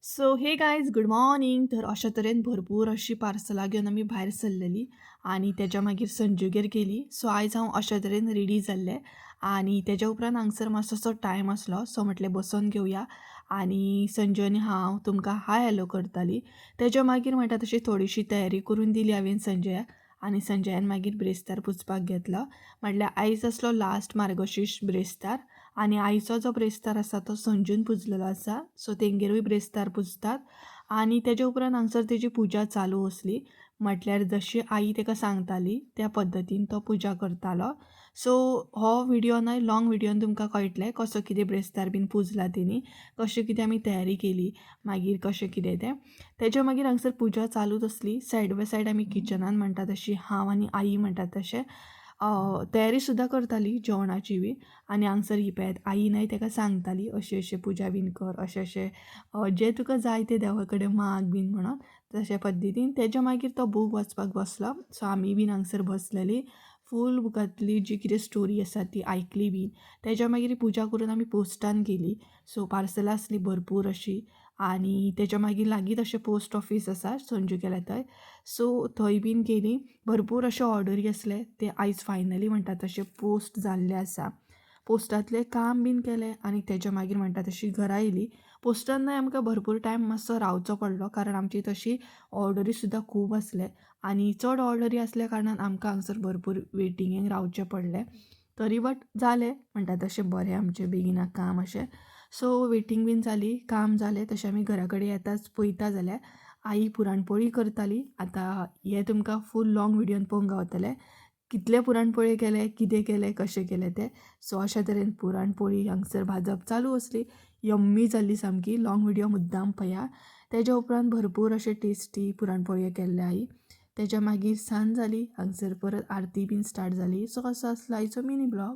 So hey guys, good morning. तर अशा तरेन भरपूर अशी पार्सलां घेवन आमी भायर सरलेली आनी तेज्या मागीर संजूगेर गेली. सो आयज हांव अशा तरेन रेडी जाल्लें आनी तेज्या उपरांत हांगसर मातसोसो टायम आसलो. सो म्हटलें बसोन घेवया आनी संजू आनी हांव तुमकां हाय हॅलो करतालीं. तेज्या मागीर म्हणटा तशी थोडीशी तयारी करून दिली हांवें संजयाक आनी संजयान मागीर ब्रेस्तार पुजपाक घेतलो. म्हटल्यार आयज आसलो लास्ट मार्गशीर्ष ब्रेस्तार आनी आयचो जो ब्रेस्तार आसा तो संजून पुजलेलो आसा. सो तेंगेरूय ब्रेस्तार पुजतात आनी तेज्या उपरांत हांगसर तेजी पुजा चालू आसली. म्हटल्यार जशी आई तेका सांगताली त्या पद्दतीन तो पुजा करतालो. सो हो विडियो न्हय, लाँग विडियोन तुमकां कळटलें कसो कितें ब्रेस्तार बीन पुजला तेणी, कशें कितें आमी तयारी केली, मागीर कशें कितें तें. तेज्या मागीर हांगसर पुजा चालूच आसली. सायड बाय सायड आमी किचनान म्हणटा तशी हांव आनी आई म्हणटा तशें तयारी सुद्दां करताली जेवणाची बी. आनी हांगसर ही पळयात आई न्हय तेका सांगताली अशें अशें पुजा बीन कर, अशें अशें जें तुका जाय तें देवा कडेन माग बीन म्हणून. तशे पद्दतीन तेज्या मागीर तो बूक वाचपाक बसलो. सो आमी बीन हांगसर बसलेलीं, फूल बुकांतली जी कितें स्टोरी आसा ती आयकली बीन. तेज्या मागीर पुजा करून आमी पोस्टान गेलीं. सो पार्सलां आसलीं भरपूर अशीं आनी तेज्या मागीर लागींच अशें पोस्ट ऑफीस आसा संजू गेल्या थंय. सो थंय बीन गेलीं. भरपूर अशे ऑर्डरी आसले ते आयज फायनली म्हणटा तशें पोस्ट जाल्लें आसा. पोस्टांतलें काम बीन केलें आनी तेज्या मागीर म्हणटा तशी घरा येयली. पोस्टान न्हय आमकां भरपूर टायम मातसो रावचो पडलो, कारण आमची तशी ऑर्डरी सुद्दां खूब आसले आनी चड ऑर्डरी आसल्या कारणान आमकां हांगसर भरपूर वेटिंगेक रावचें पडलें. तरी बट जालें म्हणटा तशें बरें आमचें बेगिना काम अशें. सो वेटींग बीन जाली, काम जालें, तशें आमी घरा कडेन येताच पळयता जाल्यार आई पुरणपोळी करताली. आतां हें तुमकां फूल लाँग विडियोन पळोवंक गावतलें कितले पुरणपोळी केले, कितें केलें, कशें केलें तें. सो अशा तरेन पुरणपोळी हांगसर भाजप चालू आसली. यम्मी जाल्ली सामकी. लाँग विडियो मुद्दाम पळया. तेज्या उपरांत भरपूर अशे टेस्टी पुरणपोळी केल्ले आई. तेज्या मागीर सांज जाली, हांगसर परत आरती बीन स्टार्ट जाली. सो असो आसलो आयचो मिनी ब्लॉग.